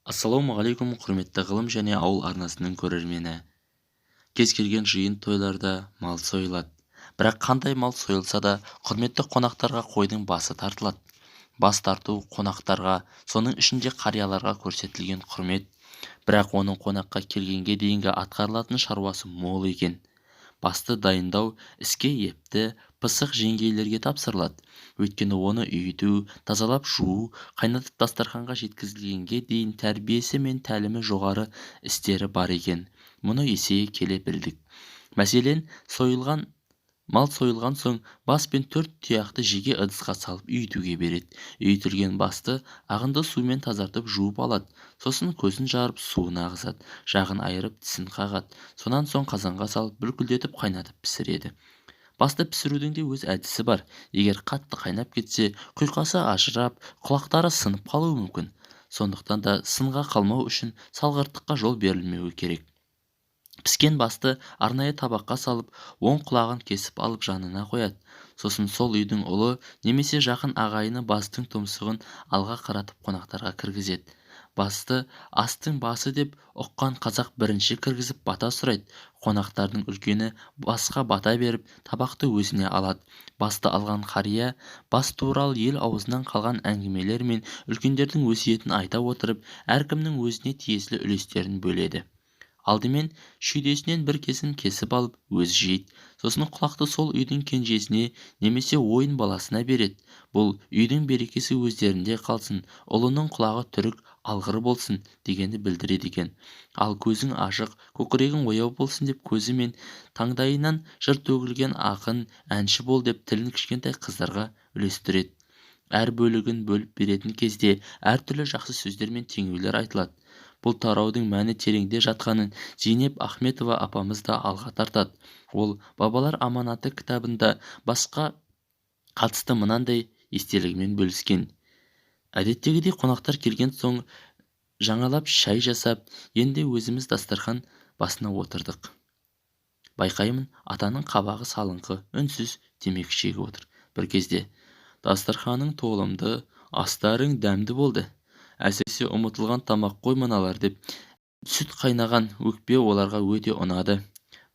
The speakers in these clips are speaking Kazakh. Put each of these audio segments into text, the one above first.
Ассалаумағалейкум, құрметті Ғылым және ауыл арнасының көрермені! Кез келген жиын тойларда мал сойылады. Бірақ қандай мал сойылса да, құрметті қонақтарға қойдың басы тартылады. Бас тарту қонақтарға, соның ішінде қарияларға көрсетілген құрмет. Бірақ оның қонаққа келгенге дейінгі атқарылатын шаруасы мол екен. Басты дайындау іске епті, пысық жеңгейлерге тапсырылады. Өйткені оны үйіту, тазалап жуу, қайнатып дастарханға жеткізілгенге дейін тәрбиесі мен тәлімі жоғары істері бар екен. Мұны есейе келе білдік. Мәселен, сойылған мал сойылған соң бас пен төрт тұяқты жеке ыдысқа салып үйітуге береді. Үйітілген басты ағынды сумен тазартып жуып алады. Сосын көзін жарып, суын ағызады, жағын айырып, тісін қағады. Сонан соң қазанға салып, бүлкілдетіп қайнатып пісіреді. Басты пісірудің де өз әдісі бар. Егер қатты қайнап кетсе, құйқасы ажырап, құлақтары сынып қалуы мүмкін. Сондықтан да сынға қалмау үшін салғырттыққа жол берілмеуі керек. Піскен басты арнайы табаққа салып, оң құлағын кесіп алып жанына қояды. Сосын сол үйдің ұлы немесе жақын ағайыны бастың тұмсығын алға қаратып қонақтарға кіргізеді. Басты астың басы деп ұққан қазақ бірінші кіргізіп бата сұрайды. Қонақтардың үлкені басқа бата беріп, табақты өзіне алады. Басты алған қария бас туралы ел аузынан қалған әңгімелер мен үлкендердің өсиетін айта отырып, әркімнің өзіне тиесілі үлестерін бөледі. Алдымен шүйдесінен бір кесім кесіп алып өзі жейді. Сосын құлақты сол үйдің кенжесіне немесе ойын баласына береді. Бұл үйдің берекесі өздерінде қалсын, ұлының құлағы түрік алғыр болсын дегенді білдіреді екен. Ал көзің ашық, көкірегің ояу болсын деп көзі мен таңдайынан жыр төгілген ақын, әнші бол деп тілін кішкентай қыздарға үлестіреді. Әр бөлігін бөліп беретін кезде әртүрлі жақсы сөздер мен теңеулер айтылады. Бұл тараудың мәні тереңде жатқанын Зейнеп Ахметова апамыз да алға тартады. Ол «Бабалар аманаты» кітабында басқа қатысты мынандай естелігімен бөліскен: Әдеттегідей қонақтар келген соң жаңалап шай жасап, енді өзіміз дастархан басына отырдық. Байқаймын, атаның қабағы салыңқы, үнсіз темекі шегіп отыр. Бір кезде: «Дастарханың толымды, астарың дәмді болды. Әсіресе ұмытылған тамақ қой мыналар», – деп. «Сүт қайнаған өкпе оларға өте ұнады.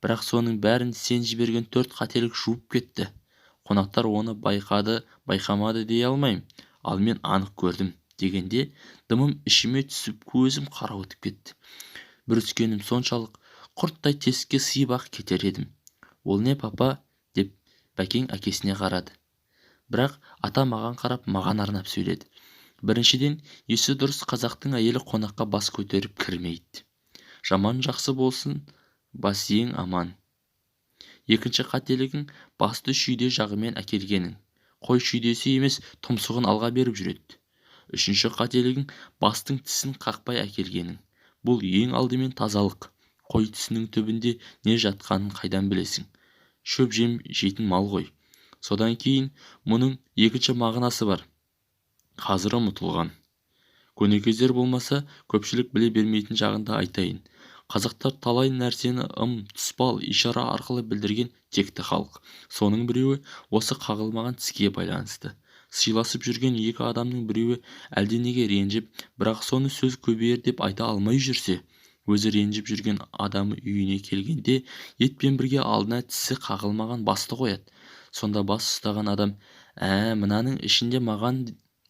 Бірақ соның бәрін сен жіберген төрт қателік жуып кетті. Қонақтар оны байқады, байқамады дей алмаймын, ал мен анық көрдім», – дегенде дымым ішіме түсіп, көзім қарауытып кетті. Бүріскенім соншалық, құрттай тесікке сыйып-ақ кетер едім. «Ол не, папа?» – деп Бәкең әкесіне қарады. Бірақ ата маған қарап, маған арнап сөйледі: «Біріншіден, есі дұрыс қазақтың әйелі қонаққа бас көтеріп кірмейді. Жаман жақсы болсын, бас ең аман. Екінші қателігің – басты шүйде жағымен әкелгенің. Қой шүйдесі емес, тұмсығын алға беріп жүреді. Үшінші қателігің – бастың тісін қақпай әкелгенің. Бұл ең алдымен тазалық. Қой тісінің түбінде не жатқанын қайдан білесің? Шөп жем жейтін мал ғой. Содан кейін мұның екінші мағынасы бар, қазір ұмытылған. Көне кездер болмаса, көпшілік біле бермейтін жағында айтайын. Қазақтар талай нәрсені ым, тұспал, ишара арқылы білдірген текті халық. Соның біреуі осы қағылмаған тіске байланысты. Сыйласып жүрген екі адамның біреуі әлденеге ренжіп, бірақ соны сөз көбейер деп айта алмай жүрсе, өзі ренжіп жүрген адамы үйіне келгенде етпен бірге алдына тісі қағылмаған басты қояды. Сонда бас ұстаған адам: «Ә, мынаның ішінде маған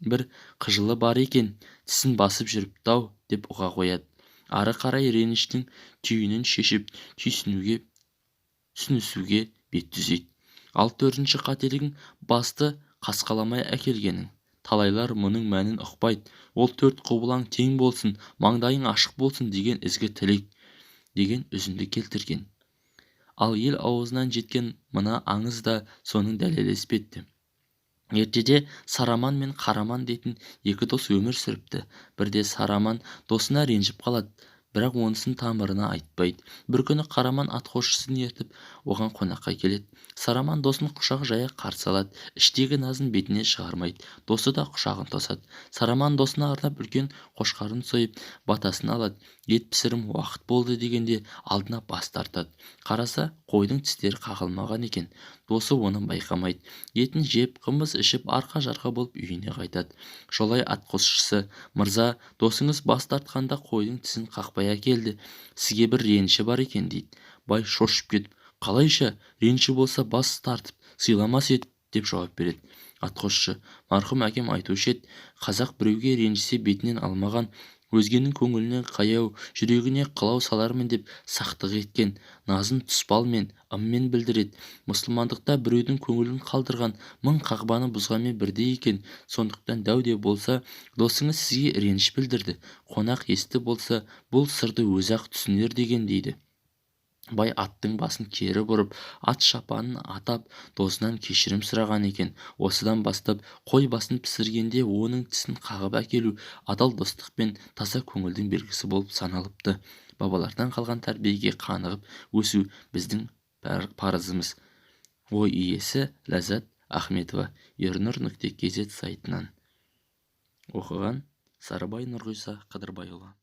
бір қыжылы бар екен, тісін басып жүріпті-ау», – деп ұға қояды. Ары қарай реніштің түйінін шешіп, түйсінуге, түсінісуге бет түзейді. Ал төртінші қателігің – басты қасқаламай әкелгенің. Талайлар мұның мәнін ұқпайды. Ол төрт құбылаң тең болсын, маңдайың ашық болсын деген ізгі тілек», – деген үзінді келтірген. Ал ел аузынан жеткен мына аңыз да соның дәлелі іспетті. Ертеде Сараман мен Қараман дейтін екі дос өмір сүріпті. Бірде Сараман досына ренжіп қалады. Бірақ онысын тамырына айтпайды. Бір күні Қараман атқосшысын ертіп, оған қонаққа келеді. Сараман досын құшақ жая қарсы алады. Іштегі назын бетіне шығармайды. Досы да құшағын тосады. Сараман досына арнап үлкен қошқарын сойып, батасын алады. Ет пісірім уақыт болды дегенде алдына бас тартады. Қараса, қойдың тістері қағылмаған екен. Досы оны байқамайды. Етін жеп, қымыз ішіп, арқа-жарқа болып үйіне қайтады. Жолай атқосшысы: «Мырза, досыңыз бас тартқанда қойдың тісін қақпай әкелді. Сізге бір реніші бар екен», – дейді. Бай шошып кетіп: «Қалайша, реніші болса, бас тартып сыйламас еді», – деп жауап береді. Атқосшы: «Марқұм әкем айтушы еді, қазақ біреуге ренжісе, бетінен алмаған, өзгенің көңіліне қаяу, жүрегіне қылау салармын деп сақтық еткен, назын тұспалмен, ыммен білдіреді. Мұсылмандықта біреудің көңілін қалдырған мың қағбаны бұзғанмен бірдей екен. Сондықтан дәу де болса, досыңыз сізге реніш білдірді. Қонақ есті болса, бұл сырды өзі-ақ түсінер деген», – дейді. Бай аттың басын кері бұрып, ат шапанын атап, досынан кешірім сұраған екен. Осыдан бастап қой басын пісіргенде оның тісін қағып әкелу адал достық пен таза көңілдің белгісі болып саналыпты. Бабалардан қалған тәрбиеге қанығып өсу біздің парызымыз. Ой иесі Ләззат Ахметова, Ернұр.kz сайтынан. Оқыған Сарыбай Нұрғиса Қыдырбайұлы.